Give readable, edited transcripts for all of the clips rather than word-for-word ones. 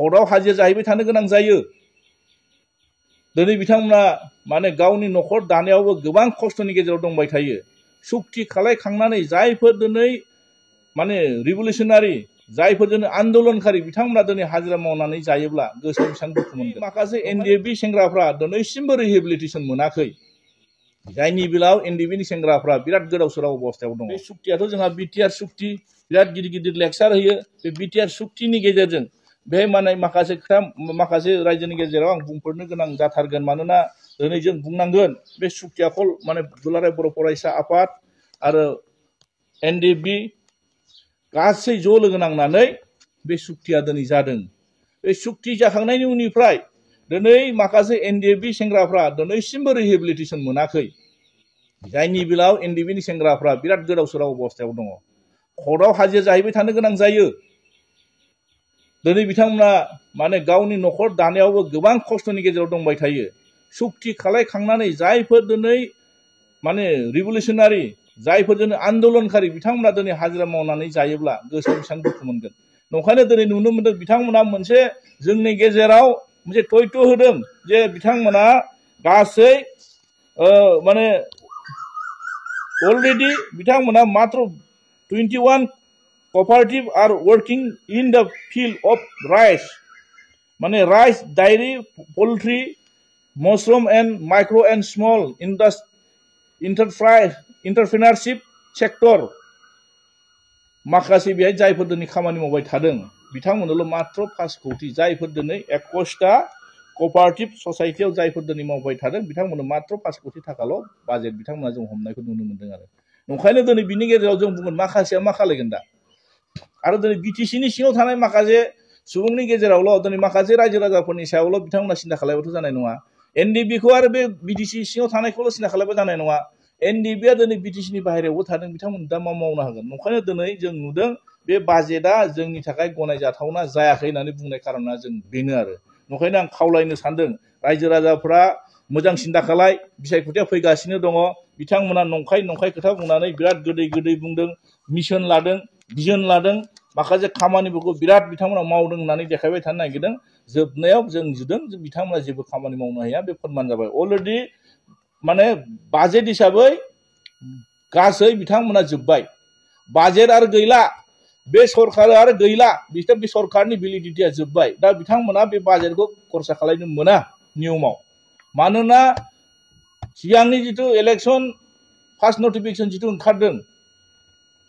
हराव हाजिरा जाहैबाय थानो गोनां जायो। दिनै बिथांमोना माने गावनि न'खर दानायावबो गोबां खस्थ'नि गेजेराव दंबाय थायो। सुक्ति खालामखांनानै जायफोर दिनै माने रिभलिउसनारि जायफोर दिनै आन्दोलनकारि बिथांमोना दिनै हाजिरा मावनानै जायोब्ला गोसोआव बेसेबां दुखु मोनगोन। माखासे एनडिएफबि सेंग्राफ्रा दिनैसिमबो रिहेबिलिटेसन मोनाखै, जायनि बेलायाव एनडिएफबिनि सेंग्राफ्रा बिराद गोदाव सोराव अबस्थायाव दङ। बे सुक्तियाथ' जोंहा बिटिआर सुक्ति बिराद गिदिर गिदिर लेक्सार होयो। बे बिटिआर सुक्तिनि गेजेरजों बे माने माखासे खोथा माखासे रायजोनि गेजेराव आं बुंफोरनो गोनां जाथारगोन। मानोना दिनै जों बुंनांगोन बे सुक्तियाखौ माने दुलाराय बर' फरायसा आफाद आरो एनडिएफबि गासै ज' लोगो नांनानै बे सुक्तिया दिनै जादों। बे सुक्ति जाखांनायनि उननिफ्राय दिनै माखासे एनडिएफबि सेंग्राफ्रा दिनैसिमबो रिहेबिलिटेसन मोनाखै, जायनि बेलायाव एनडिएफबिनि सेंग्राफ्रा बिराद गोदाव सोराव अबस्थायाव दङ। हराव हाजिरा जाहैबाय थानो गोनां जायो। दिनै बिथांमोना माने गावनि न'खर दानायावबो गोबां खस्थ'नि गेजेराव दंबाय थायो। सुक्ति खालामखांनानै जायफोर दिनै माने रिभलिउसनारि जायफोर दिनै आन्दोलनकारि बिथांमोना दिनै हाजिरा मावनानै जायोब्ला गोसोआव बेसेबां दुखु मोनगोन। नंखायनो दिनै नुनो मोनदों बिथांमोना मोनसे जोंनि गेजेराव मोनसे थयथ' होदों जे बिथांमोना गासै माने अलरेडि बिथांमोना मात्र 21 cooperative are working in the field of rice, माने rice, diary, poultry, mushroom and micro and small entrepreneurship sector माखासे बेहाय जायफोर दिनै खामानि मावबाय थादों बिथांमोननोल' मात्र 5 कोटी, जायफोर दिनै 21टा कॉपरेटिव ससाइटियाव जायफोर दिनै मावबाय थादों बिथांमोननो मात्र 5 कोटी थाखाल' बाजेट बिथांमोना जों हमनायखौ नुनो मोनदों आरो। नंखायनो दिनै बिनि गेजेराव जों बुंगोन माखासेया मा खालायगोन दा। आरो दिनै बिटिसिनि सिङाव थानाय माखासे सुबुंनि गेजेरावल' दिनै माखासे रायजो राजाफोरनि सायावल' बिथांमोना सिन्था खालामबाथ' जानाय नङा। एनडिएफबिखौ आरो बे बिटिसि सिङाव थानायखौल' सिन्था खालामबा जानाय नङा। एनडिएफबिया दिनै बिटिसिनि बाहेरायावबो थादों, बिथांमोन दा मा मावनो हागोन। नंखायनो दिनै जों नुदों बे बाजेटआ जोंनि थाखाय गनायजाथावना जायाखै होननानै बुंनाय खार'ना जों बेनो आरो। नंखायनो आं खावलायनो सानदों रायजो राजाफ्रा मोजां सिन्था खालाय, बिसायख'थिया फैगासिनो दङ। बिथांमोना नंखाय खोथा बुंनानै बिराद गोदै बुंदों, मिशन लादों, भिजन लादों, माखासे खामानिफोरखौ बिराद बिथांमोना मावदों होननानै देखायबाय थानो नागिरदों। जोबनायाव जों नुदों बिथांमोना जेबो खामानि मावनो हाया, बे फोरमान जाबाय। अलरेडि माने बाजेट हिसाबै गासै बिथांमोना जोब्बाय, बाजेट आरो गैला, बे सरकार आरो गैला, बिसोर बे सरकारनि भेलिडिटिया जोब्बाय। दा बिथांमोना बे बाजेटखौ खरसा खालामनो मोना नियमाव। मानोना सिगांनि जिथु इलेक्शन फार्स्ट नटिफिकेशन जिथु ओंखारदों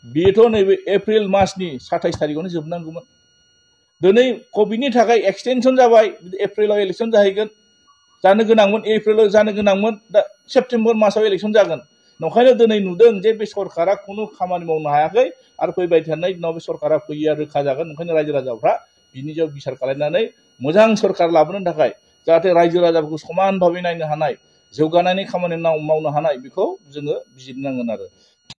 बेथ' नैबे एप्रिल मासनि 27 तारिखआवनो जोबनांगौमोन। दिनै कभिडनि थाखाय एक्सटेनसन जाबाय, एप्रिलाव इलेक्शन जाहैगोन, जानो गोनांमोन, एप्रिलाव जानो गोनांमोन, दा सेप्तेम्बर मासाव इलेक्शन जागोन। नंखायनो दिनै नुदों जे बे सरकारा खुनु खामानि मावनो हायाखै आरो फैबाय थानाय दिनाव बे सरकारा फैयिया रोखा जागोन। ओंखायनो रायजो राजाफ्रा बिनि सायाव बिसार खालामनानै मोजां सरकार लाबोनो थाखाय जाहाथे रायजो राजाफोरखौ समान भाबै नायनो हानाय, जौगानायनि खामानि मावनो हानाय बेखौ जोङो बिजिरनांगोन आरो।